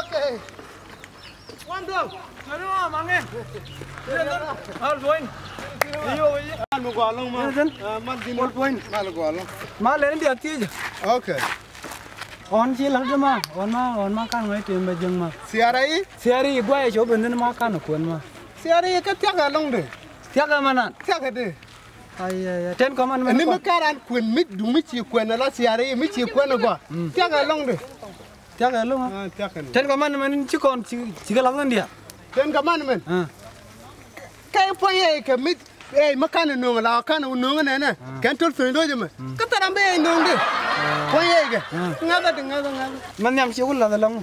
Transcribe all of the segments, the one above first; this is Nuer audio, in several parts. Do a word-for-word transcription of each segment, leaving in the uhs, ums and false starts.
Okay. One, two. Mal gɔaa lɔŋ ma. Mal gɔaa lɔŋ. Mal lɛ ni diath thiec. Okay. Ɣɔn ci la̱t ma, ɣɔn ma, ɣɔn ma kan ŋɔ̱c tem bɛ jiäŋ ma. Siara i̱? Siara i̱ guayɛ cop ben thin ma kan kuɛn ma. Siara i̱ kä thia̱k ɛ lɔŋdɛ. Thia̱k ɛ ma nan. Thia̱k ɛ dee. Ay, ay, ay. Ten commandment. Ni mi kɔn. Karan kuɛn mi duŋ mi ci kuɛn ala siara i̱ mi ci kuɛn ɛ gɔaa. Mm. Thia̱k ɛ lɔŋdɛ. Thia̱k ɛ lo̱ŋ. Ah, thia̱k ɛ lo̱ŋ. Ten commandment ci kɔn ci, ci kɛ lath kɛn diaal. Ten commandment. Ah. Kɛ puɔ̱ny yɛ kɛ mi, ɛ, mi kan no̱o̱ŋ la kan no̱o̱ŋ nɛnɛ. Ah. Kɛn tol tho̱ny lo̱c mɛ. Mm. Kä thɛr am bɛ yɛ no̱o̱ŋ di. Ah. Puɔ̱ny yɛ kɛ. Ah. Ŋa̱thä di ŋa̱thä ŋa̱thä. Mɛ nhiam ci wä lath ɛ lo̱ŋ.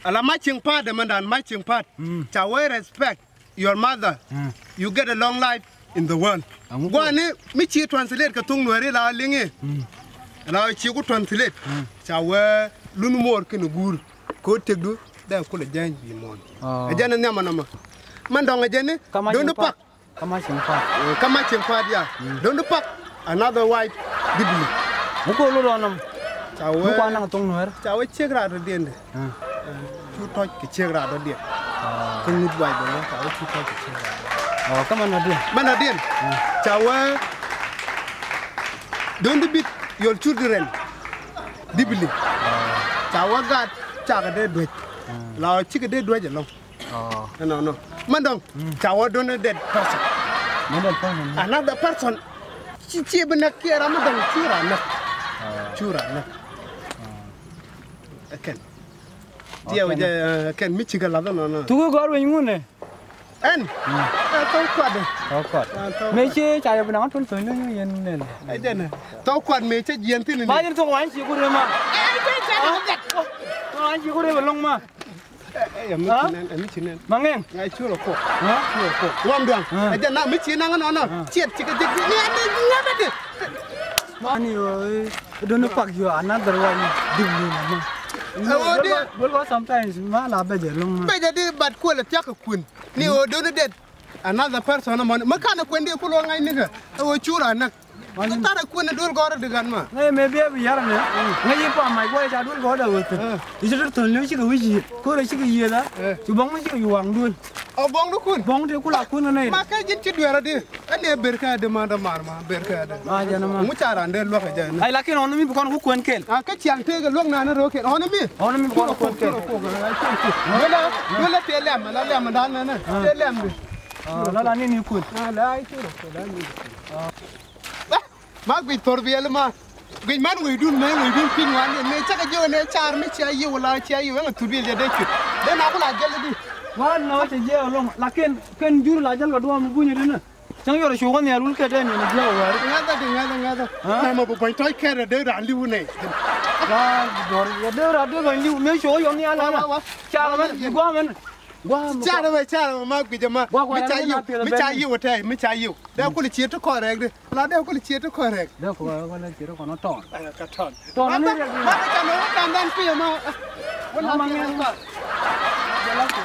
Ala ma cieŋ pa̱a̱t dɛ mɛ dan ma cieŋ pa̱a̱t. Mm. Ca wee respect your mother, mm, you get a long life in the world. Aŋu. Gua̱a̱ni mi ci translate kɛ thuŋ nuɛɛri la liŋi. Mm. La ci ku translate. Mm. Ca wee lun muɔɔr kɛnɛ guur. Ko tëkdu dee kulɛ jääny bi muɔ̱ɔ̱n. Oh. Ɛ jɛn ni nhiam anɔmɔ. Mɛn dɔ̱ŋ ɛ jɛn ni. Kama do̱n cieŋ pak. Kama cieŋ pak. Eh, kama cieŋ pak ya. Mm. Do̱n pak. Another wife deeply. Mu ko lu rɔnɔm. Ca wee. Mu ko anaŋ thuŋ nuɛɛr. Ca wee ciek raat rɔ diɛn de. Ah. Cu tɔc kɛ ciek raadɔdiɛn. Ah. Kä ŋut wac bɛ wä ca wä cu tɔc kɛ ciek raadɔdiɛn. Oh, kä mɛn nɔdiɛn. Mɛn nɔdiɛn. Ah. Ca wä don't beat your children deeply. Ah. Ca wä gaat cakɛ dee duec. Ah. La cikɛ dee duec ɛlɔŋ. Oh. Ɛnɔnɔ. Mɛn dɔ̱ŋ. Mm. Ca wä don't dead person. Don't dead person. Another person. Ci, ci bi näk kiɛ ram mɛn dɔ̱ŋ cu raa näk. Ah. Cu raa näk. Ah. Ɛ kɛn. Diɛ wä jɛ, eh, kɛn mi cikɛ lath nɔnɔ. Thuk i̱ gɔ̱r weny ŋun ɛ? Ɛn? Mm. Ɛ thɔw kuat ɛ. Thɔw kuat. Ɛ thɔw kuat. Mëë ci ca yɛ bi naŋ tul thony ni yɛn nɛn. Ɛ jɛn ɛ. Thɔw kuat mëë cä jiɛn thin ni. Ma yɛn thok wany ci ku rem ma. Ɛ jɛn ca yɛ bi naŋ. Thok wany ci ku rem loŋ ma. Ɛ, ɛ, ɛ, mi ci nɛn, ɛ, mi ci nɛn. Ma ŋɛn. Ŋa cu rɔ kok. Cu rɔ kok. Ŋuam duaŋ. Ɛ jɛn na mi ci naŋ nɔnɔ. Ciɛt cikɛ jek ni ɛ ni ŋa bɛ di. Mani ɣöö do̱n pak yɔ another one. Dim ni na ma. Ɛ ɣöö di. Bol bol sometimes ma la bɛjɛ loŋ ma. Bɛjɛ di but kuɛlɛ thiak kɛ kun. Ni ɣöö do̱n det another person mɔni. Ma kan kuen di kulɔ ŋa̱c nikɛ. Ɛ ɣöö cura näk. Mani. Tarɛ kuen duel gɔrä di gan ma. Ŋäc mɛ bi ɛ bi yar nɛ. Ŋäc yi pam mac guɔy ca duel gɔrä dɛ ɣöö thin. I̱ ci dur thon liw cikɛ wi̱c yiëth. Ko̱rɛ cikɛ yiëth a. Ci bɔŋ mi cikɛ yuwaŋ duel. Ɔ bɔŋ di kun. Bɔŋ ti kula kun nɛ. Ma kɛ ji̱n ci duel a di. Ɛn ɛ ber kɛ dee ma dee mar ma ber kɛ dee. Ma jɛn ma. Ŋu ca ran dee luäk ɛ jɛ ni. Ay lakin ɣɔn mi bi kɔn ku kuɛn kɛl. A kä ciaŋ tëëk ɛ luäk naan rɔ kɛl ɣɔn mi. Ɣɔn mi bi kɔn ku kuɛn kɛl. Duela duela tëë lɛm la lɛm dan nɛ nɛ tëë lɛm di. La la ni ni kun. La la ay tëë rɔ kɛl la ni. Ma guic thor biɛl ma. Guic man wecdun mɛ wecdun piny wan ni mëë cakɛ jiök ni car mi cia yiw la cia yiw ɛn a thur biɛl jɛ dee cuit. Dee na ku la jɛl di. Wan nɔ cɛ jiɛ ɔlɔŋ lakin kɛn jur la jɛl kɛ duɔm bunyɛ di ni. Cäŋ yɔr cukä nhial wul kɛ tɛn yɛn jiak wäri. Ŋäthä di ŋäthä ŋäthä. Mɛmɛ bi buɔ̱ny tɔ̱c kɛt rɛ dee raan li̱w nɛ. Wa dɔr yɛ dee raan dee bäny li̱w mëë cukä yɔm nhial nana. Car mɛn bi gua̱a̱ mɛn. Gua̱a̱ mɛ. Car mɛ car mɛ ma guic ma. Mi ca yiw mi ca yiw tɛy mi ca yiw. Dee kul ciet ti kɔn rɛk di. La dee kul ciet ti kɔn rɛk. Dee kul ciet ti kɔn tɔn. Tɔn ni rɛk di. Ma ca nɔ kan dan piɛ ma. Wala ma ŋɛn ma. Jɛ la kul.